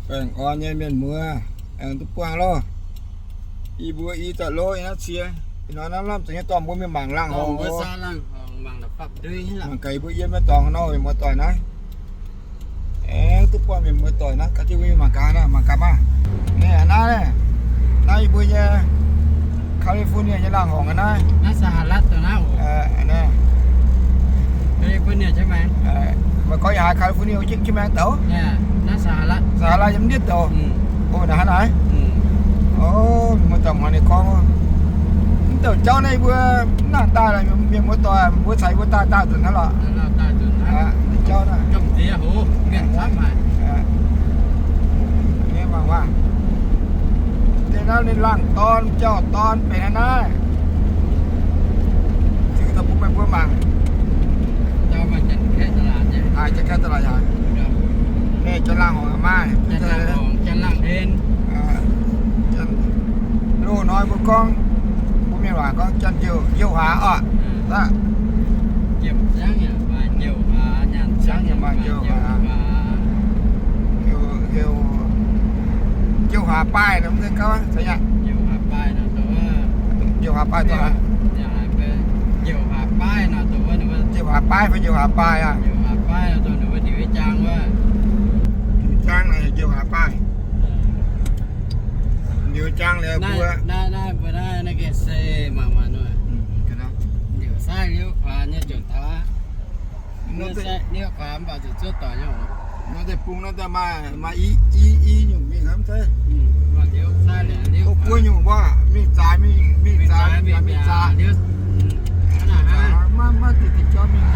Baengh orn nyei mienh muoz, aengx duqv buangh loh. Yie mbuo i zaux lov naaiv cie, ih hnoi naaiv lamh zungv nyei dorh mbuo mingh mangc laangh horngc, mangc gaax yie mbuo yiem nyei dorngx nor, mienh muoz doic naaiv. Aengx duqv buangh mienh muoz doic naaiv, gaax jienv mbuo mingh mangc gaax, mangc gaax maah. Naaiv, naaiv yie mbuo nyei California nyei laangh horngc naaiv. Meih gorngv yie haiz California jienv maengx douz. Sahara yiem ndiev douz. O, naaiv hnangv naaic. O, mienh muoz doic, muangx ninh gorngv, mv douc jauv naaiv yie mbuo mv nangc daaih lorqc, mienh muoz doic, mbuo caux yie mbuo daaih, daaih nzunc hnangv lorqc. Jauv naaiv. Mangc waac. Deix naaiv ninh laangh dorn, jauv dorn benx hnangv naaiv. Ziux daaih bun meih mbuo mangc. Haiz janx-kaeqv da'laatc yaac, naaiv janx-laangh horngc maaih. Loz-hnoi mbuo gorngv, mbuo mienh waac gorngv janx-njoux, njoux hlaax oc. Njoux hlaax, njoux hlaax, njoux hlaax baaih nor, mv zeiz gauv, zeiz nyei. Njoux hlaax baaih, njoux hlaax baaih fai njoux hlaax baaih aqv? Ndiux jaang naaic njoux hlaax baaih. Ndiux jaang liuz mbuo Nor deix bung nor daaih maaih, maaih i, i, i nyungc mingh hnangv zeiv. Guov nyungc wuov, mingh zaaix mingh, mingh zaaix mingh, mingh zaaix. Maiv, maiv diqc diqc jauv mingh.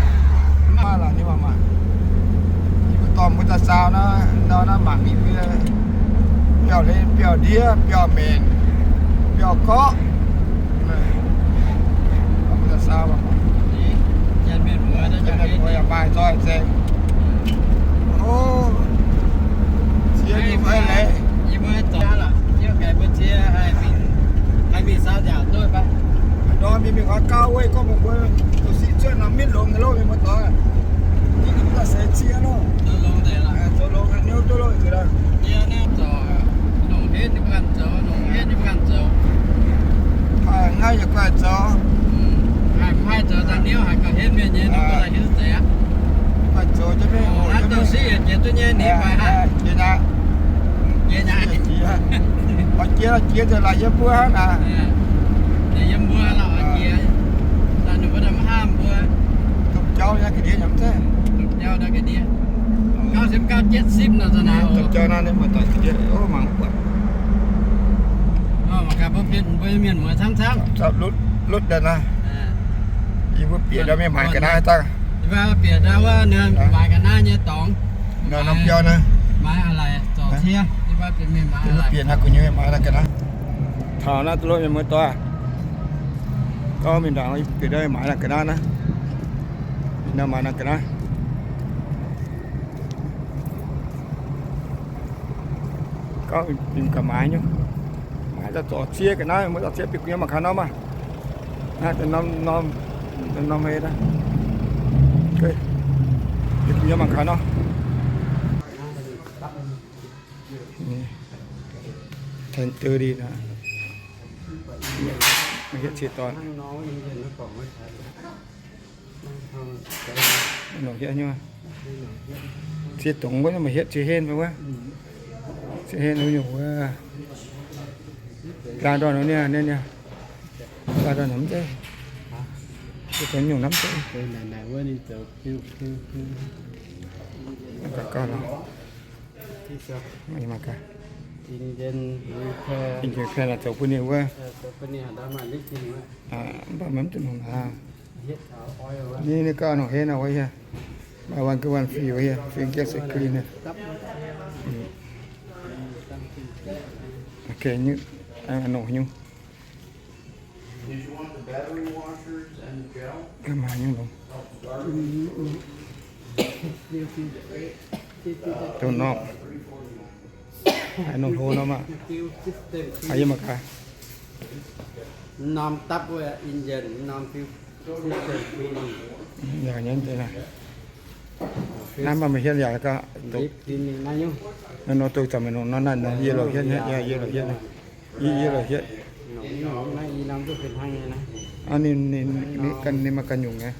Maaih lorqc nyei maah. Yie mbuo dorh mbuo dauh saau naaiv, ndau naaiv mangc ninh mbuo biauv-hlen, biauv-ndiev, biauv-menc, biauv-gorqv. Mbuo dauh saau, mienh muoz yaac maaih nzoih nzengc. O, cie nyei maiv leiz. Ndorm mingh mingh oix gauh weic gorngv meih mbuo zoux sic cuotv nor mitv longx nyei loh, mienh muoz doic. Ninh mbuo daaih seix cie loh. Zoux longx haaix niouv duqv loh, zuqc daaih. Hnangv yaac guai zoux. Haih zoux daaih niouv haiz gauh henv mienh nyei, ninh mbuo daaih hiuv deix aqv. Guai zoux jienv mingh, naaiv douh siqv yietc jiex duqv nyei, ninh fai hnangv. Jiex aqv. Jiex aqv. Oix jiex, jiex nzengc laaix yiem mbuo hnangv naaic. Yiem mbuo lorqc, jiex. Daaih ninh mbuo daaih maiv haamh mbuo. Domh jauv naaiv ga'ndiev nyei mv zeiz. Domh jauv naaiv ga'ndiev. Gauh sipv gauh jietv sipv nor, domh jauv naaiv ninh muoz-doic ga'ndiev, o, mangc buatc. Mangc gaax mbuo bieqc mbuo mienh muoz camv camv. Lutv daaih naaiv. Yie mbuo bieqc ndau mingh maaiz ga'naaiv daaih. Bieqc ndau wuov maaiz ga'naaiv nyei dorngx. Norm biauv naaiv. Yie mbuo bieqc naaiv gu'nyuoz maaiz naaiv ga'naaiv. Taux naaiv duqv lov mienh muoz-doic. Gauh mingh ndaangc bieqc ndau maaiz naaiv ga'naaiv naaiv. Mingh ndau maaiz naaiv ga'naaiv. Gauh mingh gaax maaiz nyei. Maaiz daaih zorc cie ga'naaiv, mbuo zorc cie bieqc gu'nyuoz mangc gaax norm maah. Naaiv deix norm, norm, norm hei naaiv. Bieqc gu'nyuoz mangc gaax norm. Ten thirty naaiv. Maiv hietv cie dorn. Nongc hietv nyei. Cie dongz wuov, maiv hietv cie hlen fai wuov. Cie hlen wuov nyungc wuov. Laanh dorn wuov niaa, niaa, niaa. Laanh dorn mv zeiz. Cie dongz nyungc mv zeiz. Gauh gauh lorqc. Mangc gaax. Engine repair naaic zoux bun ninh wuov. Mv baac maiv duqv nongc naaiv. Ninh, ninh gauh nongc hlen nor wuov hieh. Buy one get one free wuov hieh. Free get six clean hieh. Ok, nongc nyungc. Maaih nyungc longx. Dongh norm. Haaix nongc hlo norm maah. Haaix yiem mangc gaax. Norm dapv wuov engine, norm fuel system cleaning. Yaac nyei deix naaiv. Naaiv maaih maiv hietv yaac gauh. Naaiv nyungc. Nor, nor, dongh zanc meih nongc nor naaiv, yie lorz hietv, yie lorz hietv, yie lorz hietv. Ninh maaih ganh nyungc nyei.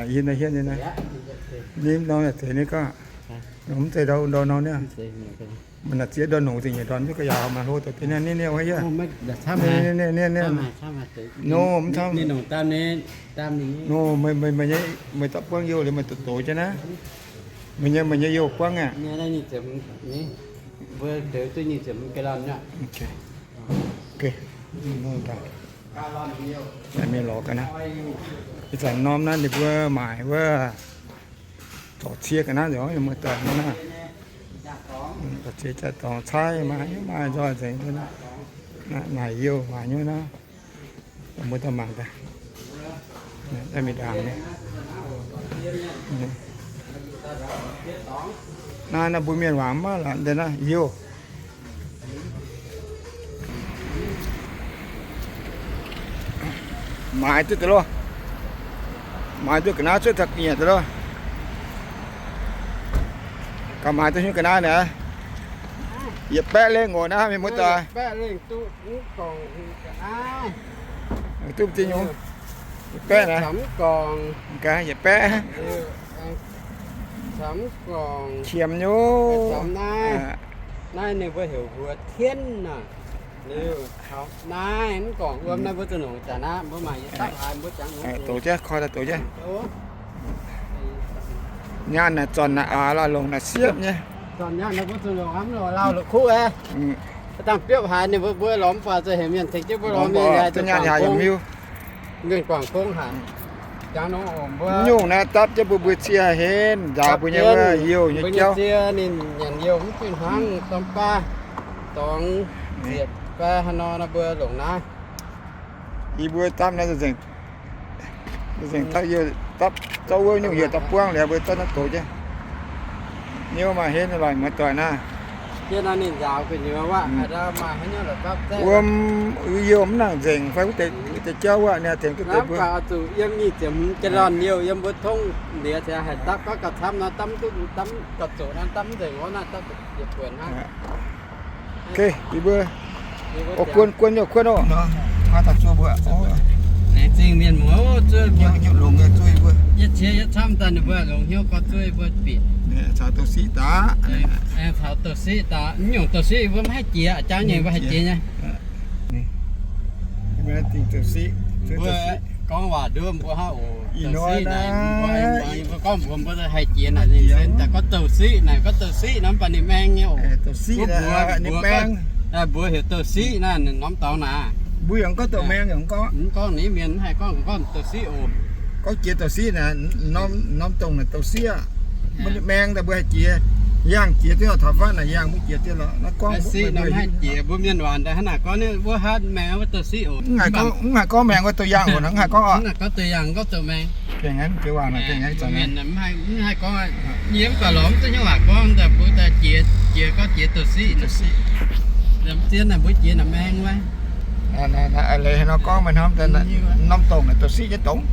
Yie naaiv hietv nyei naaiv. Ninh nor naaic zeiz nyei gorngv. Nongc mv zeiz ndau, ndau nor niaa. Meih naaic zieqv ndau nongc zingh nyei ndorn mv duqv ga'yaauc maaih hlo deix niaa, niaa, niaa, wuov hietv. Nor, mv camv. Nor, meih, meih, meih, meih dapv buangv youh liuz meih doqc doqc jienv naaiv. Meih nyei, meih nyei youh buangv aqv. Mienh lorz ga'naaiv. Ih zanc norm naaiv ninh mbuo maaic wuov zorc cie ga'naaiv nzengc, muoz-doic naaiv. Zorc cie jaa-dorngx caaiv maaih, maaih nzoih nzengc. Naaiv maaic youh maaic nyei naaiv. Mbuo daaih mangc daaih. Mingh ndaangc nyei. Naaiv, naaiv mbuo mienh wangc maiv lorqc, deix naaiv youh. Maaiz duqv deix loh. Maaiz duqv ga'naaiv cuotv taux nyiec deix loh. Gaax maaiz duqv nyungc ga'naaiv naaic. Yietc baeqv lengh oc naaiv mienh muoz-doic. Duqv deix nyungc. Yietc baeqv naaic. Gaax yietc baeqv. Qiemx nyungc. Naaiv ninh mbuo heuc mbuox tienv naaic. Liuz taux naaiv mv gorngv wuom naaiv mbuo zuqc nongc zanc aqv, mbuo maaih yietc dauh haaix mbuo jangx nongc. Doqc jienv, koi daaih doqc jienv. Nyaanh naaic zornc naaic aac, la'longc naaic siepv nyei. Zornc nyaanh naaic mbuo zuqc longc hnamv longc lauh la'kuqv aqv. Dangh biopv haaix ninh mbuo mbuo lorz mv buatc, zuqc heuc mienh tengx jienv mbuo lorz mingh, nyaanh haaix yaac miuc. Mienh guangc gong haic. Jangx nongc oc mbuo. Nyungc naaiv dapv jienv mbuo mbuo cie henv nzaaux mbuo nyei wuov youh nyei jauv. Cie ninh nyanc youh mv fih hnangv, dorng baav, dorngx ziepc baav haaix nor nor mbuo longc naaiv. Yie mbuo dapv naaiv nzengc, nzengc dapv youh, dapv zorqv wuov nyungc youh dapv buangv liuz mbuo zorqv naaiv doqc jienv. Niouv maaih henv loic muoz-doic naaiv. Wuom, youh mv nangc nzengc fai wuov deix jauv wuov, ninh tengx duqv deix mbuo. Yiem nyic ziepc hmz gallon youh yiem mbuo tongv ndiex, haih dapv gauh gauh camv nor, dapv duqv, dapv gauh zoqc nor, dapv nzengc wuov naaiv dapv yietc buonc hnangv. Yie mbuo, o, guon, guon youh kuonv oc. Maiv daaih zuov mbuo. Laengz zingh mienh muoz zuov mbuo. Yietc qiex yietc camv daaih ninh mbuo longc hnyouv gorx zuov mbuo bieqc. Caux douh siqv daaih. Caux douh siqv daaih, mv nyungc douh siqv mbuo mv haih jiex, jangx nyei mbuo haih jiex nyei. Mbuo gorngv waac nduov mbuo hnangv oc. Douh siqv naaic, mbuo gorngv mbuo, mbuo haih jiex naaic, daaih gorngv douh siqv naaic, gorngv douh siqv naaic mv baac ninh maeng nyei oc. Mbuo, mbuo heuc douh siqv naaic, norm dorngx naaic. Mbuo yaac gorngv douh maeng, yaac gorngv. Mv gorngv ninh mienh mv haih gorngv, gorngv douh siqv oc. Gorngv jiex douh siqv naaic, norm dongh naaic douh siqv aqv. Mbuo maeng daaih mbuo haih jiex, yangh jiex duqv taux fatv naaic yangh mbuo jiex duqv lorqc. Naaiv gorngv mbuo mienh waac daaih hnangv naaic gorngv wuov hatv maeng wuov douh siqv oc. Mv haih gorngv maeng wuov douh yangh oc, mv haih gorngv oc. Gengh aqv, mv haih gorngv, yie mv baac lorz mv duqv nyei waac gorngv daaih mbuo daaih jiex, jiex gorngv jiex douh siqv. Zien naaic mbuo jiex naaic maeng wuov. Leiz haaix nor gorngv meih hnamv, norm dongh naaic douh siqv nyei dongh.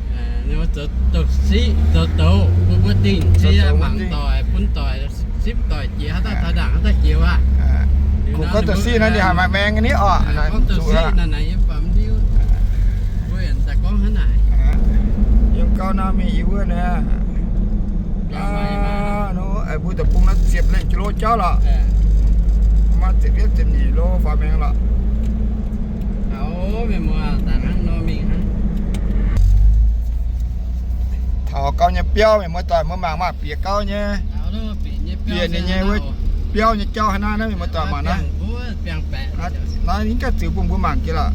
Douh siqv zoux douz, bun mbuo dingh cie mangc doic, bun doic, sipv doic jiex haaix dauh taux ndaangc haaix dauh jiex wuov. Kungx gorngv douh siqv naaiv ninh haih maaih maeng nyei oc. Gorngv douh siqv naaic, naaic yie baac mv hiuv. Mbuo daaih gorngv hnangv naaic. Yiem gauh naaiv mingh yie wuov naaiv. Mbuo deic-bung naaiv ziepc lengh jauv lorqc. Maiv ziepc yietv ziepc nyeic lo faaux maengx lorqc. Taux gauh nyei biauv mienh muoz-doic, mbuo mangc maah, bieqc gauh nyei. Bieqc ninh nyei wuov biauv nyei jauv haaix naaiv, naaiv mienh muoz-doic mangc naaiv. Naaiv ninh ganh ziux bun mbuo mangc jiex lorqc.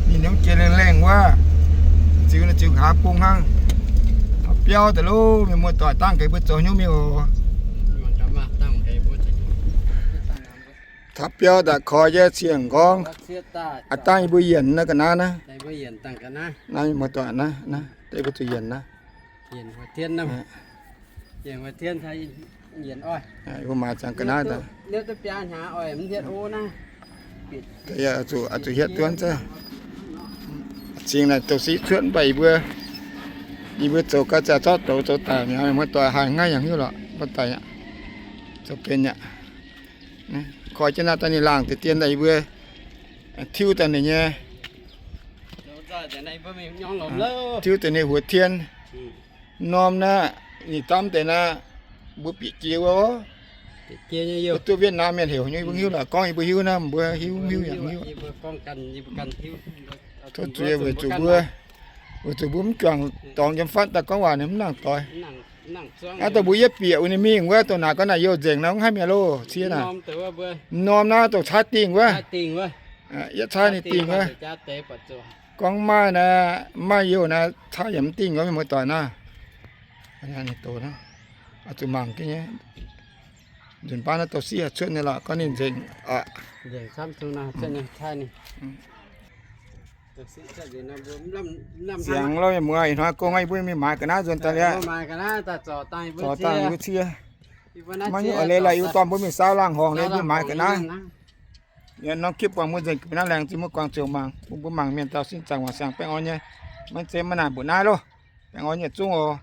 Ninh nyungc jiex lengh lengh wuov, ziux naaiv ziux nqa'haav bung hnangv. Biauv daaih lo, mienh muoz-doic, dangh gaax mbuo zoux hnyouv mingh oc. Taux biauv daaih koi jienv cienh nqorngv. Aa, dangh yie mbuo yienc naaiv ga'naaiv naaiv. Naaiv mienh muoz-doic naaiv, naaiv deix mbuo zuqc yienc naaiv. Yie mbuo maaiz ziangx ga'naaiv daaih. Zuqc hietv duonv zengc naaic douh siqv cuotv mv baac yie mbuo Yie mbuo zoux gau ziangh zorqv douz zoux daic mi'aqv, muoz-doic, haiz haaix nyungc hnyouv lorqc, muoz-doic aqv. Zoux benx aqv. Koi jienv naaiv daaih ninh laangh deix dien daaih yie mbuo tiuv daaih ninh nyei, tiuv daaih ninh huox tien. Norm naaiv ninh dormv deix naaiv, mbuo bieqc jiex wuov, duqv Vietnam mienh heuc nyei, yie mbuo hiuv lorqc, gorngv yie mbuo hiuv naaiv, mbuo hiuv hiuv yaac hiuv. Tov zuiz weic zuqc mbuo, weic zuqc mbuo mv juangc dorngx yiem fatv daaih gorngv waac ninh mv nangc doix. Aav dongh mbuo yietv bieqc wuov ninh mingh wuov, dongh naaic gorngv naaic youh nzengc nor mv haih mi'aqv loh, cie naaic. M'norm naaiv dongh caaiv dingh wuov. Yietv caaiv ninh dingh wuov. Gorngv maaih naaiv, maaih youh naaiv caaiv yaac mv dingh wuov, mienh muoz-doic naaiv. Zuqc mangc gaax nyei. Nzunc baav naaiv douh siqv cuotv nyei lorqc, gorngv ninh nzengc aqv. Ziangx lo, mienh muoz, ih hnoi gong aqv, yie mbuo mingh maaiz ga'naaiv nzuonx daaih liuz, zorc dangh yie mbuo cie. Maiv nyungc leiz-leiz yie dorh mbuo mingh saauv laangh horngh liuz, mbuo maaiz ga'naaiv. Norm kipv buangh mbuo nzengc ga'naaiv laengz zingh mbuo guangc ziouc mangc, bun mbuo mangc mienh dauh sin zaangc waac siangx baengh orn nyei. Maiv zeiz maiv naaic mbuoqc naaiv loh. Baengh orn nyei zungv oc.